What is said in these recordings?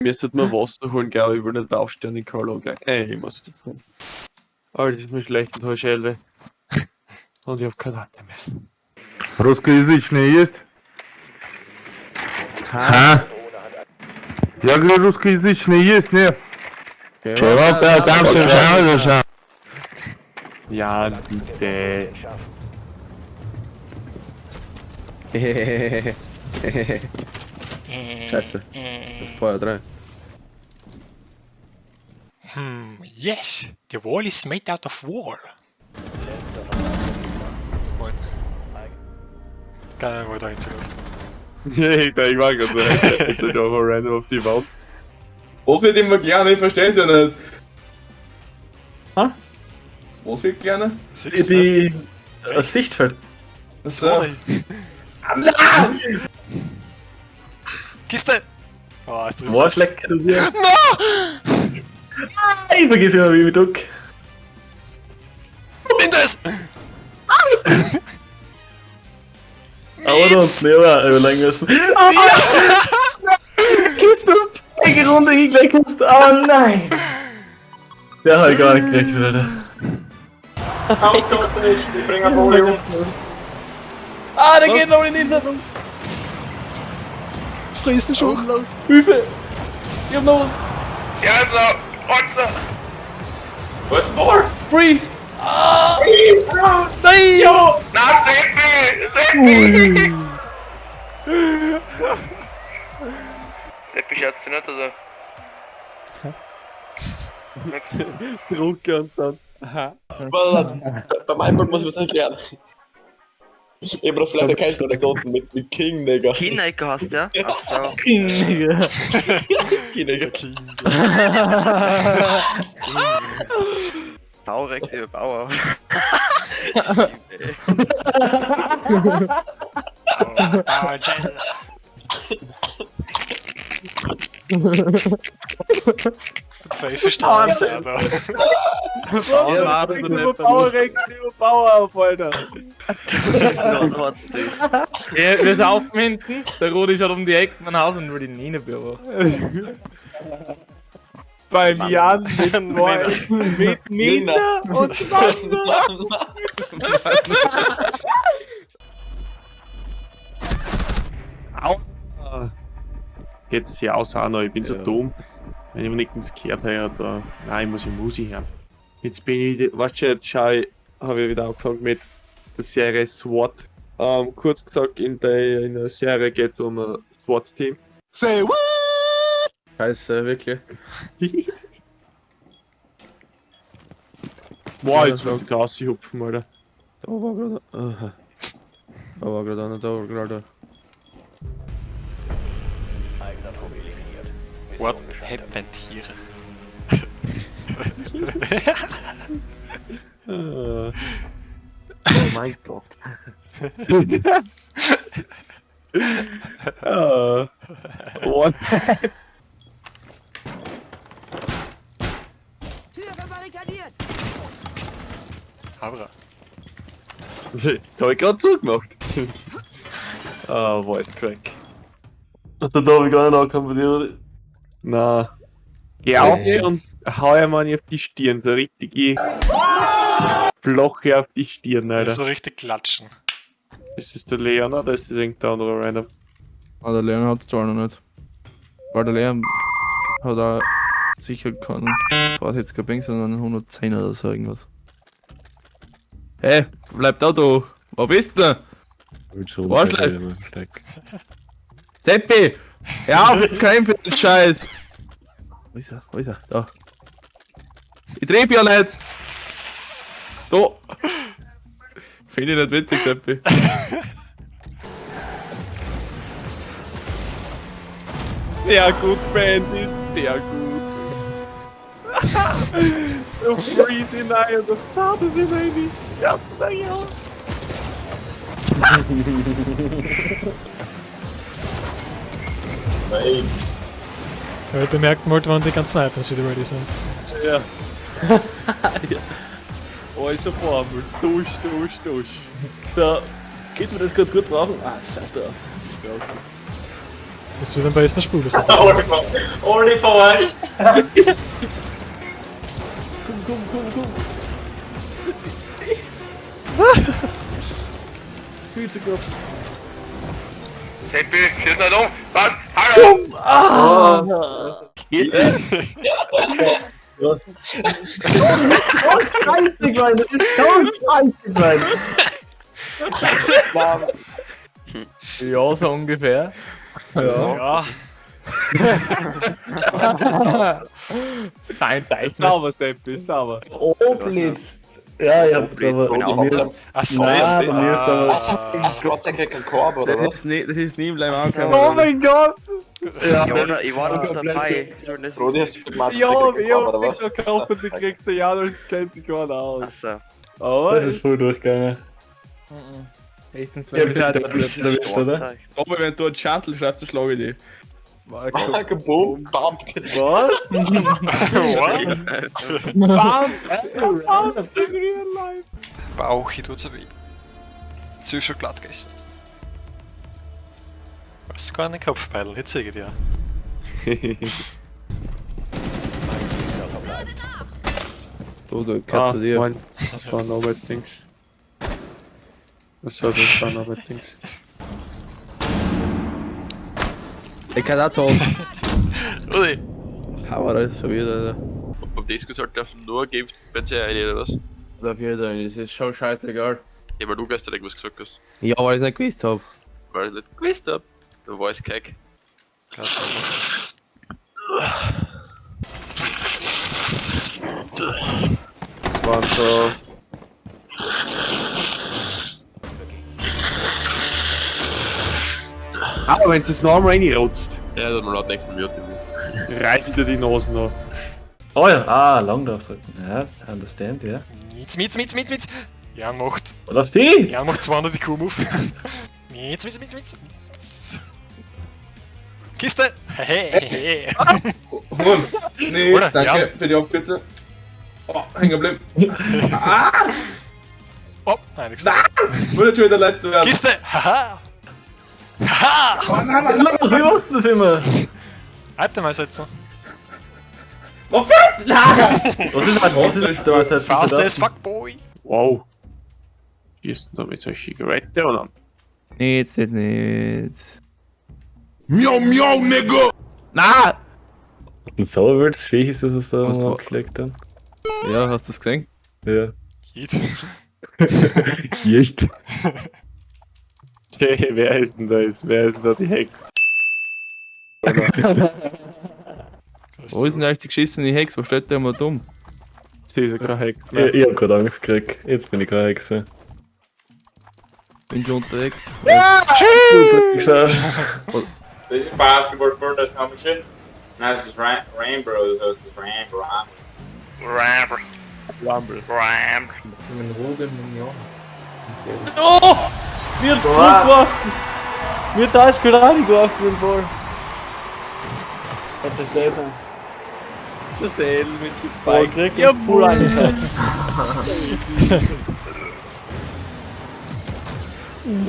Mir sollte mal Wasser holen, glaube ich, ich will nicht aufstehen in Karl gleich. Ey, ich muss. Alter, ist mir schlecht und heute 11. Und ich hab keine Atem mehr. Русскоязычные есть? А? Я говорю, русскоязычные есть, нет? Ja, bitte. Scheiße. Feuer 3. Yes, the wall is made out of wall. Moin. Keiner wollte eigentlich los. Ich war gerade so. Jetzt halt einfach random auf die Wand. Was wird immer kleiner? Ich versteh's ja nicht. Ha? Was wird kleiner? Siehst du? Die das Sichtfeld. Das Rote. Kiste! Oh, ist drüber. Arschlecker, du Bier. Ich vergiss immer, wie ich mich duck. Nimm das! Aber da unten, ja, überlegen müssen. Ah! Kiste, die Runde hingelegt hast. Oh nein! Der hab ich gar nicht gekriegt, Alter. Ah, der geht noch in die Saison. Frissen schon. Hilfe! Ich hab noch was. Ja, so, Otze! Was? Ball! Freeze! Nein! Na, Seppi! Seppi! Seppi scherzt du nicht, oder? Drucke und dann. Aha. Beim Einball muss ich was erklären. Ich hab da vielleicht erkannt Anekdoten mit King, Digga. King-Echo hast du, ja? Ach so. King, Digga. King, Digga. King. Taurex über Bauer. Stimmt, ey. Oh, Bauer Jell. Pfeifenstraße, Alter. Ja, lieber Bauer, lieber Bauer auf, Alter. Was das? Ja, wir saufen hinten, der Rudi schaut um die Ecke mein Haus und will die Nina beobachten. Beim Jan mit, mit Nina und Nanda. Au. Geht es hier aus auch noch? Ich bin so Ja. dumm. Wenn ich mir nichts gehört habe, da. Nein, ich muss ja Musik hören. Jetzt bin ich, weißt du, jetzt schau ich, habe ich wieder angefangen mit der Serie SWAT. Kurz gesagt, in der Serie geht es um ein SWAT-Team. Say what? Scheiße, wirklich. Boah, jetzt wollte ich da raushupfen, Alter. Da war gerade. Aha. Da war gerade einer, da war gerade. What happened here? Oh mein Gott. What? Türe barrikadiert! Abra. Das hab ich gerade zugemacht. Ah, Voice Crack. Da darf ich gar nicht ankommen bei dir, oder? Na. Geh auf und hau ihm auf die Stirn, so richtig Bloche auf die Stirn, Alter. So richtig klatschen. Ist das der Leon oder ist das irgendein anderer random? Ah, der Leon hat's zwar noch nicht. Weil der Leon hat auch sicher keinen 72er Ping, sondern 110 oder so irgendwas. Hey, bleib da, du! Wo bist du? Arschloch! Seppi! Hör auf, kein für den Scheiß! Wo ist er? Wo ist er? Da. Ich treff ja nicht! So! Finde ich nicht witzig, Seppi. Sehr gut, Bandit, sehr gut. So freeze hinein und das zahlt es hinein. Schaut's da ja. Nein. Heute merkt man halt, wann die ganzen Items wieder ready sind. Ja. Ja. Alles auf einmal. Dusch, dusch, dusch. Da geht mir das gerade gut brauchen. Ah, scheiß drauf. Das wird am besten Spule sein. Alle verarscht. Komm. Viel zu knapp. Seppi, schieß nicht um! Was? Hallo! Scheiße, Mann, das ist so scheiße, Mann. Ja, so ungefähr. Ja. Fein, Teich. Sauber, Steppi, sauber. Oh, Blitz. Ja, ich hab's aber. Genau. Bei mir ist- Ach so, Nein, ist bei mir ist aber. Was? Gott sei Dank kein Korb, oder Das was? ist nie, das ist nie im Leben Ach so. angekommen. Oh mein Gott! Jona, ich war noch dabei. Wie soll denn das Rudi, wissen? hast du gemacht? Ja, kriegt ich keinen Korb, hab oder was? nichts gekauft und ich krieg der Janosch kennt sich gar nicht aus. Achso. Aber Das ist voll durchgegangen. Erstens, Ja, wenn bitte, wir das ist erwischt, oder? Zeug. Aber wenn du einen Shuttle schreibst, dann schlage ich dich. Boom, bump. was? Bam! Bam! In real life! Bauch, ich tut's weh. Jetzt ist schon glatt gegessen. Was gar nicht Kopfbeidel, jetzt sehe ich dir. So, du kannst zu dir. Mann, das war noch mit Dings. Was war das? War noch mit Dings. Ich kann auch zahlen. Rudi! Hauer, das ist verwirrt, Alter. Und beim Disco sollte dürfen nur geimpft bei rein, oder was? Da wird das ist schon scheißegal. Ja, weil du gestern irgendwas gesagt hast. Ja, weil ich's nicht gewusst hab. Weil ich nicht gewusst hab. Du weißt keck. Krass. Das waren so. Aber wenn es noch einmal reinrotzt, Ja, dann mal laut nächsten Minute. reiß ich dir die Nase noch. Oh ja, ah, lang drauf drücken. Ja, understand, ja. Mietz, mietz, mietz, mietz, mietz! Jan macht. Und auf die! Jan macht 200 IQ Move. Mietz, mietz, mietz, mietz. Kiste! Hey, hey, hey. Hund! Nee, Oder? danke Ja. für die Abkürzung. Oh, hängen geblieben. Oh, nein, nix. Wurde schon wieder letzte werden. Kiste! Haha! Haha! Wie machst du das immer? Alter, mal setzen. Oh, fuck! Was ist was ist da? Was Fast as fuck, boy! Wow. Schießen da mit solchen Geräten oder? Nichts, nicht, nichts. Miau, miau, nigga! Na! Ein Sauerwürz, Viech ist das, was da Was war- abgefleckt dann. Ja, hast du das gesehen? Ja. Geht. Jecht. Hey, wer ist denn da jetzt? Wer ist denn da die Heck? Wo ist denn eigentlich die geschissene Hex? Wo steht der immer dumm? Sie ist ja kein Heck. ne? Ich hab grad Angst gekriegt. Jetzt bin ich kein Hex mehr. Bin schon unterwegs. Ich sag, Das ist Basketball spielen, das kann man schon. Nein, das ist Rainbow, das ist Rainbow. Ramble. Rumble. Ramble. Oh! Mir hat's zurückgeworfen! Mir hat's eiskalt reingeworfen, den Ball. Was ist das denn? Das L mit dem Ball Spike. gekriegt und voll reingehauen.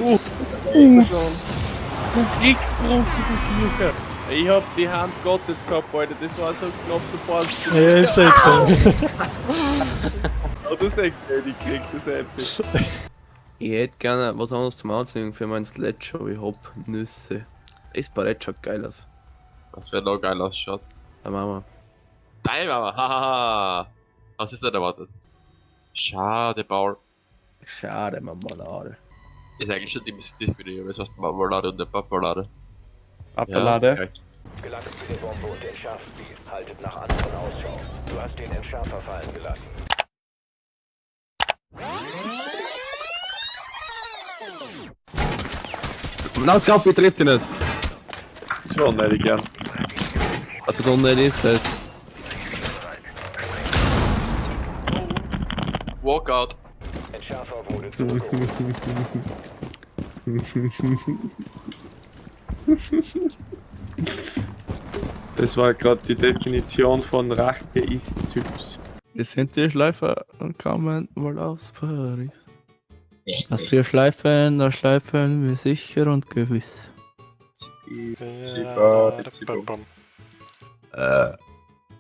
Ups. Kriegsbruch, du Viecher. Ich hab die Hand Gottes gehabt, Alter. Das war so knapp davor. Ja, ich hab's eh gesehen. Oh, das ist echt geil, ich krieg das episch. Ich hätte gerne was anderes zum Anziehen für meinen Sledge, aber ich hab Nüsse. Das Barett schaut geil aus. Was wäre noch geil ausschaut. Der Mama. Deine Mama, hahaha. Was ist denn erwartet? Schade, Paul. Schade, Marmelade. Ist eigentlich schon die Musik, das heißt Marmelade und der Papalade. Appalade. geil. Na, das Kampf betrifft dich nicht. Das war unnötig, gern. Was du da unten ist, das. Walkout. Das war gerade die Definition von Rache ist süß. Wir sind die Schleifer und kommen wohl aus Paris. Was wir schleifen, da schleifen wir sicher und gewiss.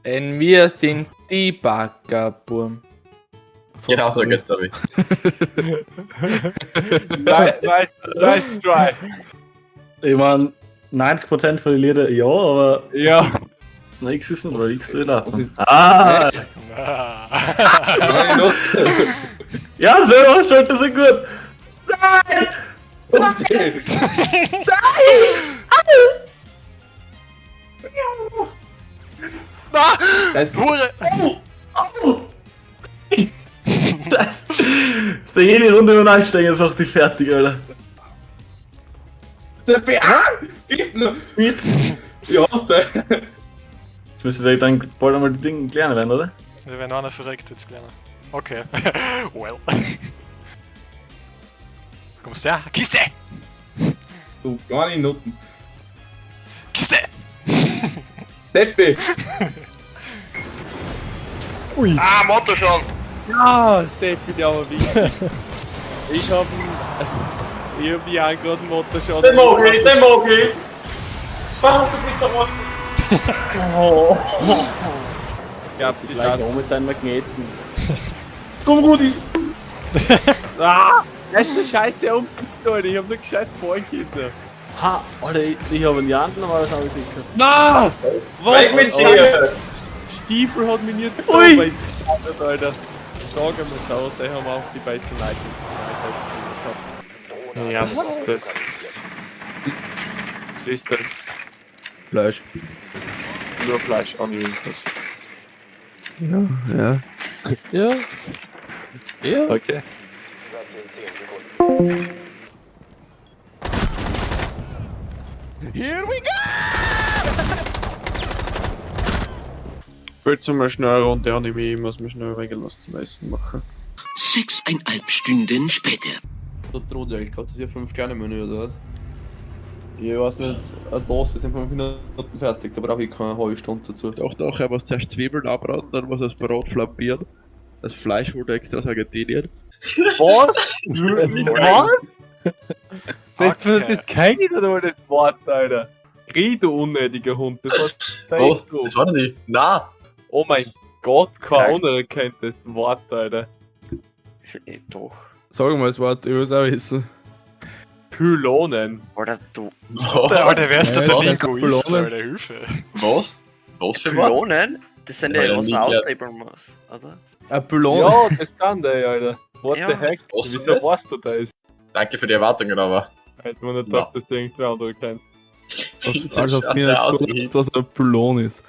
Denn wir sind die Baggerburm. Genau so geht's, Tobi. Nice, nice, nice try. Ich mein, 90% von den Liedern ja, aber Ja. nichts ist nicht, weil ich so laufen. Ah! Na. Ja, selber stellt das so gut! Nein! Okay. Na! Das Hure! Das. So jede Runde über einsteigen, das macht dich fertig, Alter. Seppi, ah! Kisten! Mit. Ja, was denn? Jetzt müsste dann bald einmal die Dinge klären werden, oder? Wenn einer verreckt, wird's kleiner. Okay. Well. Kommst her? Kiste! Du kleine Nutten. Kiste! Seppi! Ah, Motto schon! Ja, Seppi, der aber wichtig. Ich hab ich hab ja gerade einen Motor schon. Den mag ich, den mag ich! Warum, du bist der Mann? Ich glaub, die Gleich auch mit deinen Magneten. Komm, Rudi! Ah! Das ist scheiße um, Alter. Ich hab nur gescheit vorgehend. Ha, Alter, ich hab einen Jan normalerweise auch gesehen gehabt. Na! Was? Weg mit dir! Stiefel hat mich jetzt Ui! da Alter. Sagen wir so, sie haben auch die besten Leute gehabt. Ja, was ist das? Was ist das? Fleisch. Nur Fleisch an irgendwas. Ja, ja. Ja. Ja. Okay. Here we go! Willst du mal schnell eine Runde an, ich muss mir schnell regellos zum Essen machen. 6,5 Stunden später. So droht eigentlich gehabt, das ist ja 5-Sterne-Menü oder was? Ich weiß nicht, ein Toast ist in 5 Minuten fertig, da brauche ich keine halbe Stunde dazu. Doch, doch, er muss zuerst Zwiebeln anbraten, dann muss er das Brot flambieren. Das Fleisch holt er extra aus Argentinien. Was? Was? Das Okay. das kenn ich nicht einmal das Wort, Alter. Krieg, du unnötiger Hund. Das war Was? Das war doch nicht. Na! Oh mein Gott, kein anderer kennt das Wort, Alter. Doch. Sag mal das Wort, ich will's auch wissen. Pylonen. Alter, du. Was? Alter, wer ist denn der Ja, Linguist, Pylonen. Alter? Hilfe. Was? Was für ein Wort? Pylonen? Das sind Ja, ja, ja, was man nicht, ja. auslabeln muss, oder? Ein Pylon. Ja, das sind die, Alter. What Ja. the heck? Was Wieso ist das? weißt du das? Danke für die Erwartungen, aber. Hätte man nicht gedacht, dass der irgendwer andere kennt. Also auf mir nicht zu, was ein Pylon ist.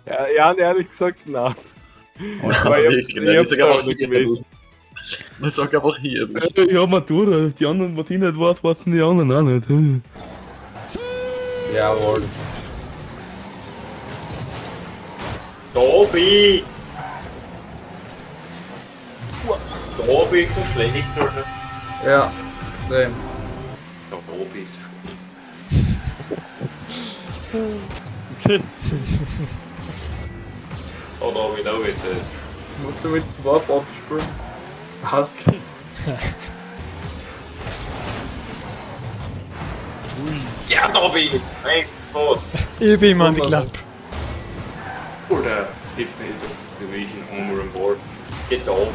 Ja, ja, ehrlich gesagt, nein. Ja, Aber ich hab's- wirklich, ich nein, ich hab's sag einfach selber nicht hier. gewusst. Man sagt einfach hier. Ja, Matura, die anderen, was ich nicht weiß, wissen die anderen auch nicht. Jawohl. Tobi! Tobi ist so schlecht, Alter. Ja, extrem. Tobi ist schlecht. Oh, Tobi, da wird das. Musst du mit Swap abspielen? Was? Ja, Tobi! Wenigstens was! Ich bin an die Klappe. Oder hit me the Division Home Run Ball. Geht da oben.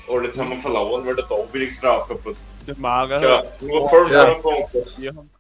Alter, jetzt haben wir verloren, weil der Tobi nichts drauf gehabt hat. Mara. Tja, nur 5 Ja. Punkte. Wir haben